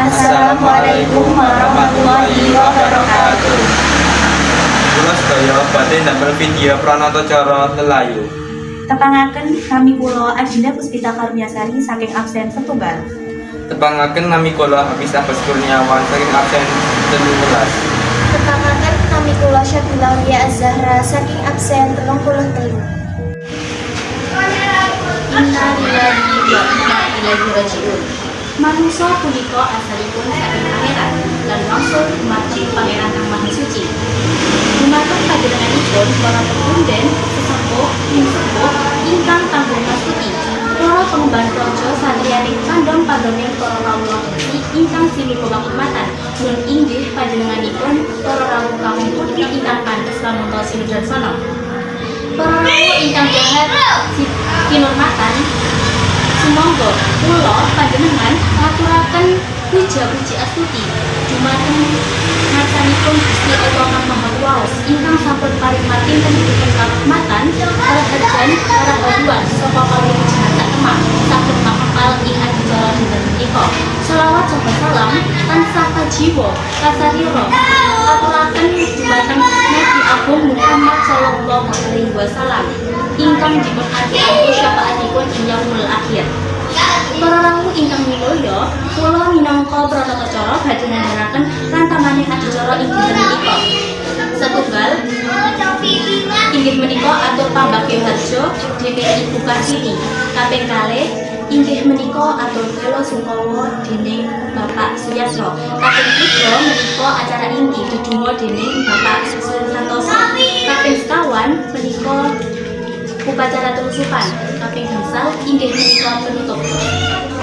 Assalamualaikum warahmatullahi wabarakatuh. Kula sedaya badhe ndamel video pranata cara lelayu. Tepangaken, nami kula Adinda Puspita Karuniasari saking absen 1. Tepangaken, nami kula Hafiz Abbas Kurniawan saking absen 13. Tepangaken, nami kula Syabila Aulia Az-Zahra saking absen 33. Innalillahi wa inna ilaihi rajiun. Manungsa punika asalipun saking Pangeran lan wangsul dumateng Pangeran Kang Maha Suci. Dumateng panjenenganipun para pepunden, sesepuh, pinisepuh ingkang kanggo mastuti, para pengemban praja satriyaning pandom-pandoming para kawula bekti ingkang sinuba pakurmatan, nun inggih panjenenganipun para rawuh kakung putri ingkang pantes lamonto sinudarsana. Para rawuh ingkang dahat kinurmatan, sumangga kula panjenengan ngaturaken puja puji astuti dumateng ngarsanipun Gusti Allah Kang Maha Kuwaos ingkang sampun paring mapinten-pinten karahmatan, karaharjan, karahayuan saka kawilujengan satemah saged makempal ing adicara dinten menika. Selawat saha salam tansah kajiwa kasarira aturaken dumateng Nabi Agung Muhammad sallallahu alaihi wasallam ingkang dipun antu-antu syafaatipun ing yaumul akhir. Para rawuh ingkang minulya, kula minangka pranata cara badhe ngandharaken rantamaning adicara ing dinten menika. Setunggal inggih menika atur pambagya harja dening Ibu Kartini. Kaping kalih inggih menika atur bela sungkawa dening Bapak Suyatno. Kaping tiga menika acara inti dedonga dening Bapak Santoso. Kaping 5 menika upacara telusupan. Kaping 5 inggih menika penutup.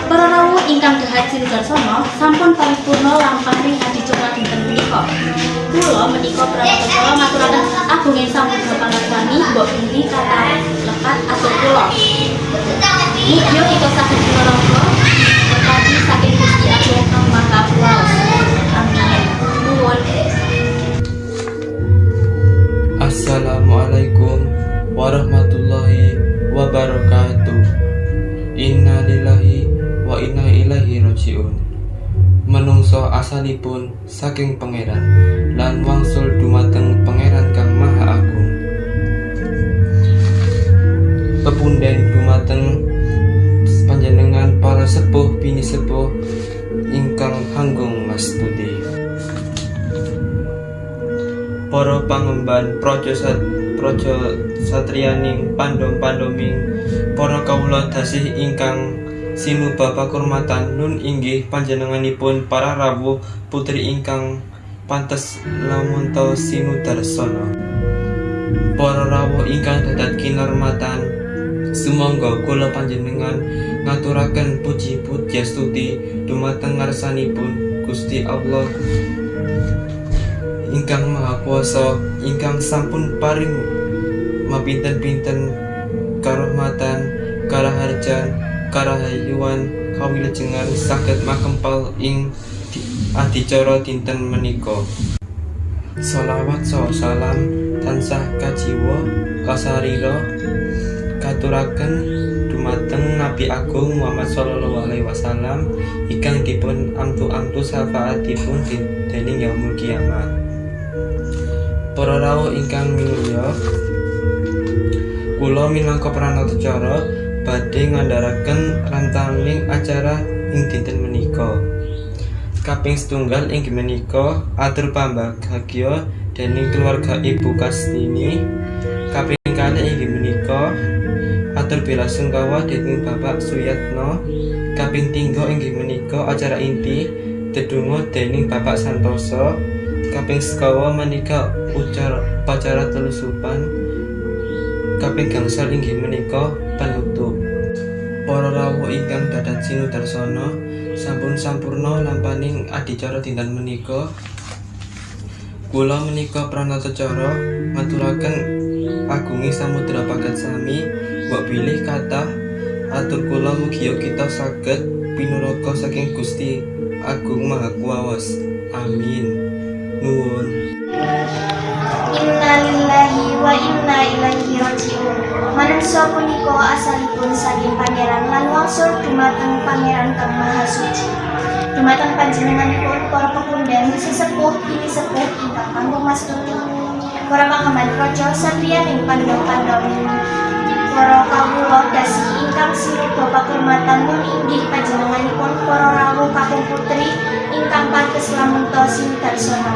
Para rawuh ingkang dahat sinudarsana, sampun paripurna lampahing adicara dinten menika. Kula menika pranata cara ngaturaken agunging samudra pangaksami, mbok bilih kathah lepat atur kula. Mugia kita saged pinaraga berkati saking Gusti Agung Kang Maha Kuwaos. Amin. Nuwun. Assalamualaikum warahmatullahi wabarakatuh. Innalillahi wa inna ilaihi rajiun. Menungso asalipun saking Pangeran lan wangsul dumateng Pangeran Kang Maha Agung. Pepunden dumateng panjenengan para sepuh pinisepuh ingkang hanggung mastuti. Para pangemban praja satriyaning pandom-pandoming para kawula dasih ingkang sinuba pakurmatan, nun inggih panjenenganipun para rawuh putri ingkang pantes lamonto sinudarsana. Para rawuh ingkang dadat kinurmatan, sumangga kula panjenengan ngaturaken puji pudyastuti dumateng ngarsanipun Gusti Allah ingkang Maha Kuwasa ingkang sampun paring mapinten-pinten karahmatan, karaharjan, karahayuan, kawilujengan saged makempal ing adicara dinten menika. Shalawat saha salam tansah kajiwa kasarira katuraken dumateng Nabi Agung Muhammad sallallahu alaihi wasallam ingkang dipun amtu-amtu syafaatipun dening yaumul kiamat. Para rawuh ingkang minulya, kula minangka pranata cara badhe ngandharaken rantamaning acara ing dinten menika. Kaping 1 inggih menika atur pambagya dening keluarga Ibu Kastini. Kaping 2 inggih menika atur bela sungkawa dening Bapak Suyatno. Kaping 3 inggih menika acara inti dedonga dening Bapak Santoso. Kaping 5 menika upacara telusupan. Kaping 5 inggih menika penutup. Para rawuh ingkang dadat sinudarsana, sampun sampurna lampaning adicara dinten menika. Kula menika pranata cara ngaturaken agunging samudra pakatsami, mbok bilih kathah atur kula, mugia kita saged pinuraga saking Gusti Agung Maha Kuwaos. Amin. Nuwun. Innalillahi wa inna ilaihi rajiun. Manungsa punika asalipun saking Pangeran lan wangsul dumateng Pangeran kang Maha Suci. Dumateng panjenenganipun para pepundhen, sesepuh, pinisepuh ingkang langkung mastuti. Para panggaman raja satriyaning Pandhawa-Pandhawi. Para kawula dasi ingkang sinuba pakurmatan mung inggih panjenenganipun para rawuh kakung putri ingkang pantes lamunta sinudarsana.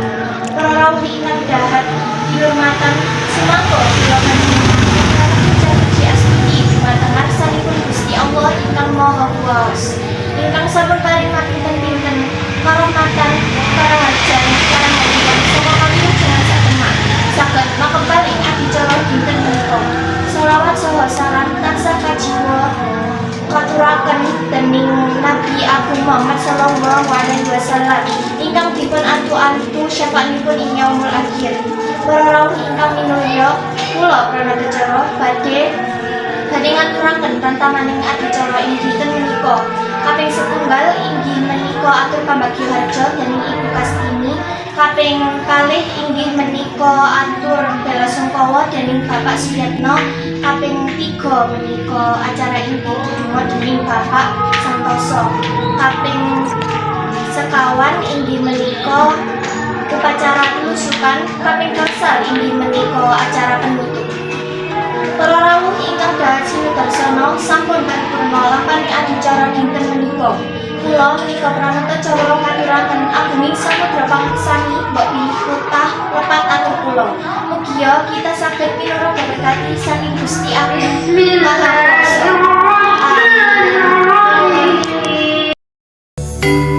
Para rawuh ingkang dahat kinurmatan, sumangga kula panjenengan puja puji astuti dumateng ngarsanipun Gusti Allah ingkang Maha Kuwaos, ingkang sampun paring mapinten-pinten karahmatan, karaharjan, karaharjan saha kawilujengan satemah saged makempal ing adicara dinten menika. Salawat saha salam tansah kajiwa katuraken dening Nabi Agung Muhammad sallallahu alaihi wasallam ingkang dipun antu-antu syafaatipun ing yaumul akhir. Para rawuh ingkang minulya, kula pranatacara badhe badhe ngaturaken rantamaning adicara ing dinten menika. Kaping setunggal inggih menika atur pambagya harja dening Ibu Kastini. Kaping kalih inggih menika atur bela sungkawa dening Bapak Suyatno. Kaping tiga menika acara inti donga dening Bapak Santoso. Kaping sekawan inggih menika upacara penusukan. Kaping gangsal inggih menika acara penutup. Para rawuh ingkang dahat sinudarsana, sampun paripurna lampaning adicara dinten menika. Kula menika pranatacara ngaturaken agunging samudra pangaksami mbok bilih kutah lepat atur kula. Mugia kita saged minangka berkati saking Gusti Agung Maha Kuwasa. Amin.